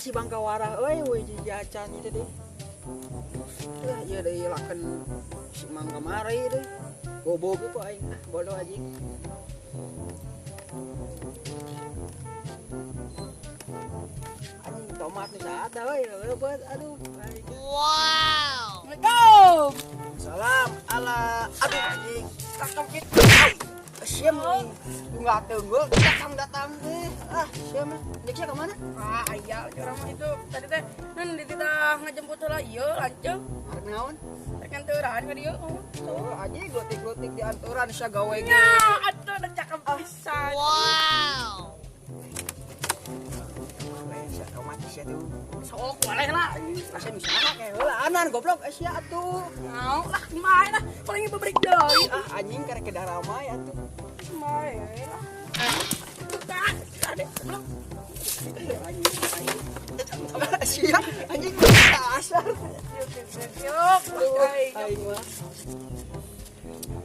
Si bangka warah euy, we jajan itu deh. Ya, ieu deui laken si mang kamari deui. Gobo ku aing ah, bodoh anjing. Anjing tomat nu saat euy, leubeut aduh. Aing. Wow. Assalamualaikum. Salam ala aduh anjing. Cakep gitu. Siam nih. Enggak tenggul datang-datang teh. Ah, siam. Nek sia ka mana? Ah, aya curang mah itu tadi teh nun dititah ngajemput heula ieu lanceuk. Arek naon? Rek nganteuraan ka dieu. Oh, anjing gotik-gotik di anturan sia gawe ge. Nya, atuh da cakep pisan. Wow. Weh, sia tomat sia tuh. Sok boleh lah. Asa misalnya kayak heula anan goblok sia atuh. Mau lah kumaha lah paling bebrik deui. Ah, anjing karek kedah ramai atuh. Kumaha lah. Tuh kan, ade goblok. Sia anjing kasar. Yuk, Aduh, aing mah.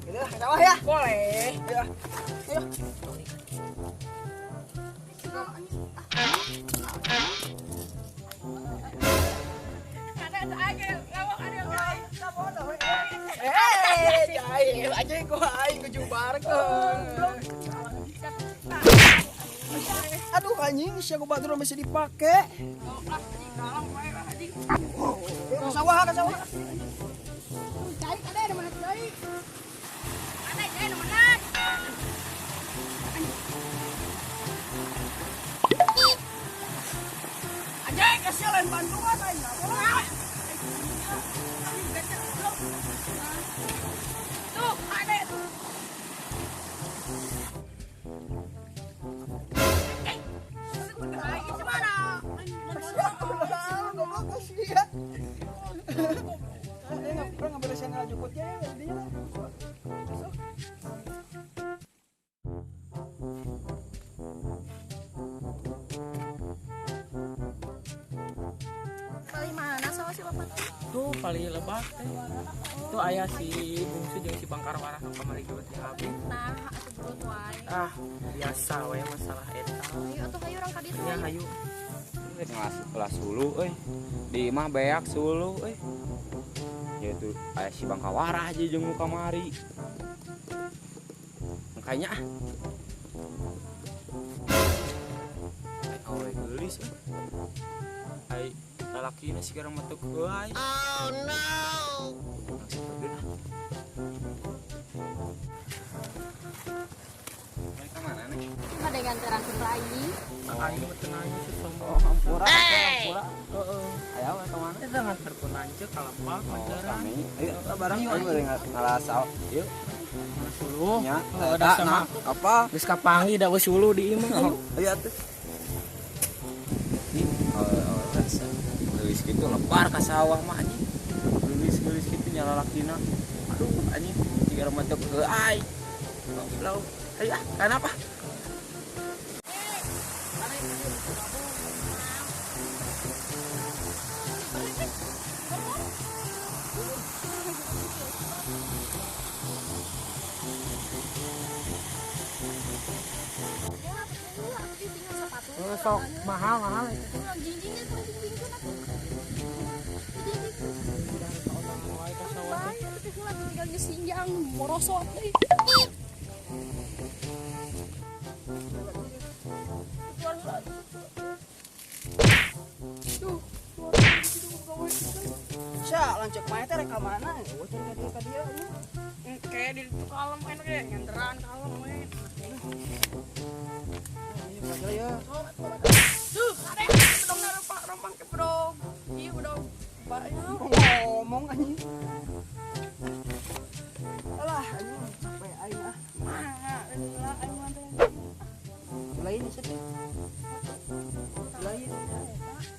Gitu lah, ke sawah ya. Boleh. Ya. Ayo. Ada ada aja, ngawak ada guys. Eh, jahil anjing ku aing kujubarkeun. Aduh anjing, sia ku batur masih dipake. Lah, anjing kalong wae lah anjing. Ke sawah, ke sawah. Cai ada di mana cai? Ada cai di mana? Anjing, kasih lain bantuan aing enggak boleh. Tuh, ada tuh. Eh, lagi gimana? Sia goblok sia. Eh, enggak ngaberesan ngajukutnya ya dinya lah. Masuk. Paling mana sama si bapak? Tuh paling lebak teh. Tuh aya si bungsu jeung si bangkar warah nu kamari geus jeung abdi. Nah, atuh gelut wae. Ah, biasa we masalah eta. Ayo atuh hayu urang ka ditu. Nya hayu. Ngelas kelas sulu euy. Di imah beak sulu euy. Ya itu aya si bangka warah aja jeung nu kamari. Makanya ah. Ai awe geulis euy. Ai lalakina sigara mah teu euy. Oh no. Langsung pergi ah. Mereka mana nih? Ada gantaran ku aing. Aing mah teu nanya si sombong. Oh, hampura, hampura. Heeh. Ayo we ka mana? Eta nganterkeun lanceuk ka lebak Oh, nganteran. sami. Ayo, barang yuk. Ayo ngalas yuk. Suluh. Nya, Oh, da sama. nah, apa? Geus kapanggih da geus suluh di imah. Ayo. Ayo atuh. Oh, rasa. Geulis kitu lebar ka sawah mah anjing. Geulis-geulis kitu nya lalakina. Aduh anjing, jiga mah teu euy. Goblok. Ayo ah, kenapa? Sok mahal-mahal itu. Sinjang morosot euy. Tuh, Sia lanceuk mah teh rek ka mana? Oh, cari ka dieu ka dieu anjing. Kayak di itu kalem kan kayak nyanderan kalem we. Ini belajar ya. Tuh, ada dong rompang rompang ke bro. Iya dong. Banyak. Ngomong anjing. Alah anjing capek aing ah. Mana? Lah aing mah teh. Lain sih teh. Lain.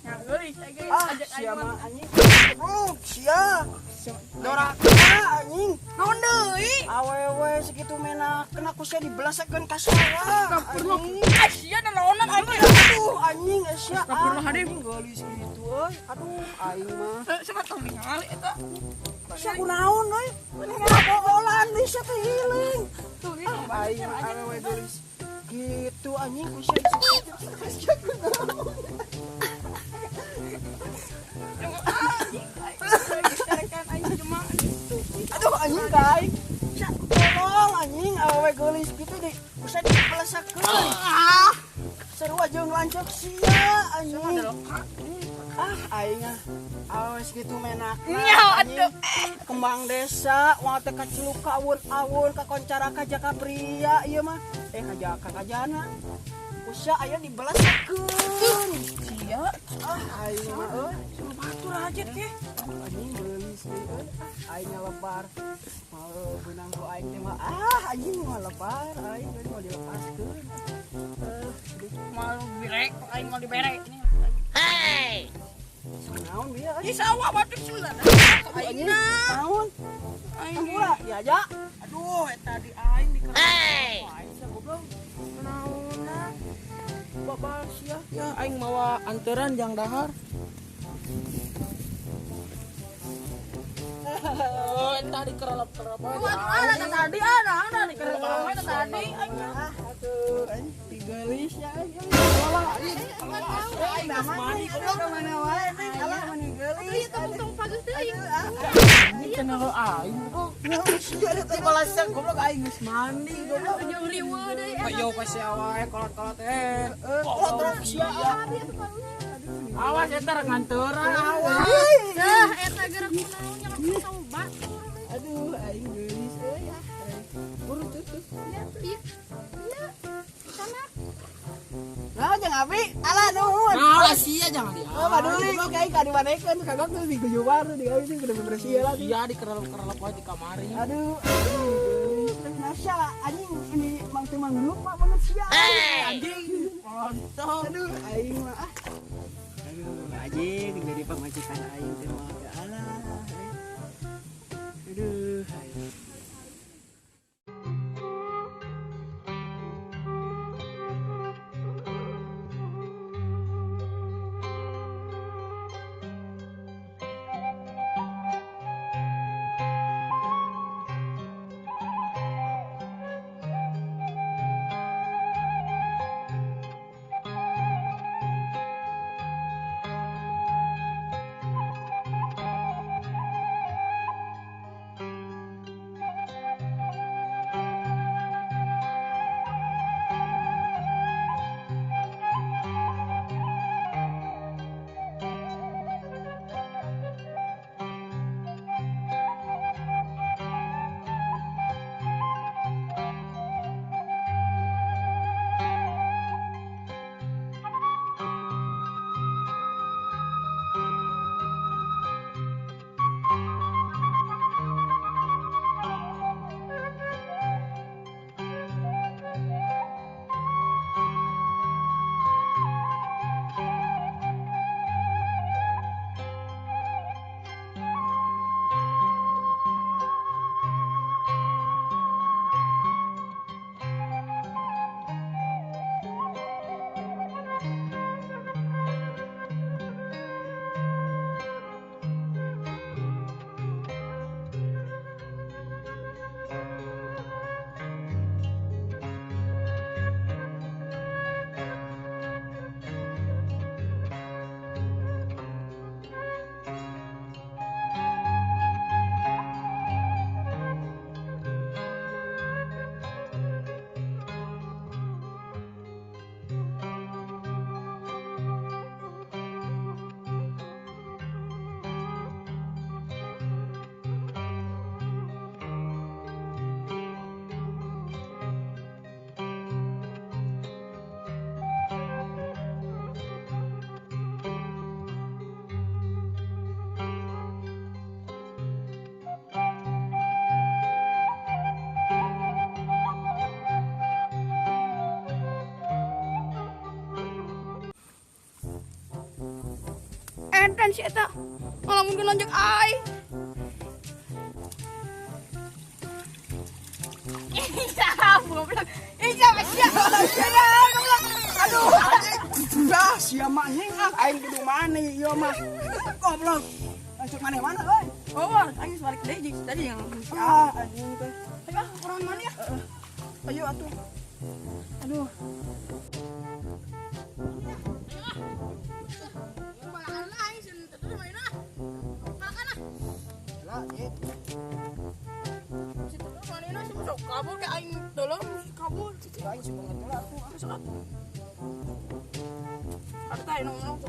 Ya euy, saya ge Ah, ajak aing sia mah. mah anjing. Goblok sia. Doraka anjing. Naon deui? Awewe segitu mena kena ku sia dibelasakeun ka sawah. Anjing. Ah, sia da naonan aing. Aduh anjing sia. Astagfirullahaladzim. Anjing geulis kitu euy. Aduh aing mah. Siapa tong ningali eta? Sia kunaon euy? Ngabogolan deui sia teh hiling. Tuh, ieu. Ah, aing mah awewe geulis. Gitu anjing ku sia. Sia kunaon. Awewe geulis kitu di usah dipelesakeun. Ah, sarua jeung lanceuk sia anjing. Ah, aing ah. Awewe kitu menakna. Nya aduh. Kembang desa, wah teh kaciluk ka awun-awun kakoncara ka jaka pria ieu mah. Eh ka jaka kajana. Usah aya dibelesakeun. Sia. Ah, aing mah euy. Batur aja teh. Anjing geulis deui euy. Ah, aing ngalebar. Mau beunang ku aing teh mah ah anjing mah lebar aing euy mau dilepaskeun. Mau dibere, aing mau dibere. Hey! Naon dia Di sawah batur sudah. Anjing naon? Aing Hampura diaja. Aduh, eta di aing di Hey! Aing sia goblok. Naonna? Babal sia. Ya aing mawa anteran jang dahar. Oh, eta di kerelep-kerelep aja. Waduh, ada tadi ada di kerelep ada tadi. Ah, atuh anjing digelis ya anjing. Alah, anjing. Aing mandi goblok mana wae teh. Alah mani geulis. Tong pagus teuing. Ini kenal aing goblok. Sia teh Balasan goblok aing geus mandi goblok. Jeung riweuh deui. Ayo pasti awae kolot-kolot eh. Kolot sia. Awas eta rek nganteran awas. Dah eta gerak kunaon nya sama batur. Aduh, aing geulis euy ah. Buru tuh tuh. Ya tuh ieu. Ieu. Sana. Nah, jangan abi. Alah nuhun. Nah, sia jangan di. Oh, paduli kayak ka dimanekeun kagok tuh diguyuban tuh digawe tuh bener-bener sia lah. Iya di kerelep-kerelep wae di kamari. Aduh, aduh, geulis. Nasya anjing ini mang teu mang lupa banget sia. Anjing. Kontol. Aduh, aing mah ah. Aduh, anjing jadi pamajikan aing teh mah teu alah. Aduh, aing. Enten si eta. Ngalamun lanjut ai. Iya, goblok. Iya, sia. Goblok. Aduh, anjing. Ah, sia mah anjing ah aing kudu mana ieu mah. Goblok. Lanjut mana-mana euy. Oh, aing balik deui jeung tadi yang. Ah, anjing teh. Ayo, kurang mana ya? Ayo atuh. Aduh. Makan lah. Lah, ieu. Situ mana sih masuk. Kabur ke aing tolong kabur. Aing si banget lah atuh. Masuk atuh. Ada teh nong nong.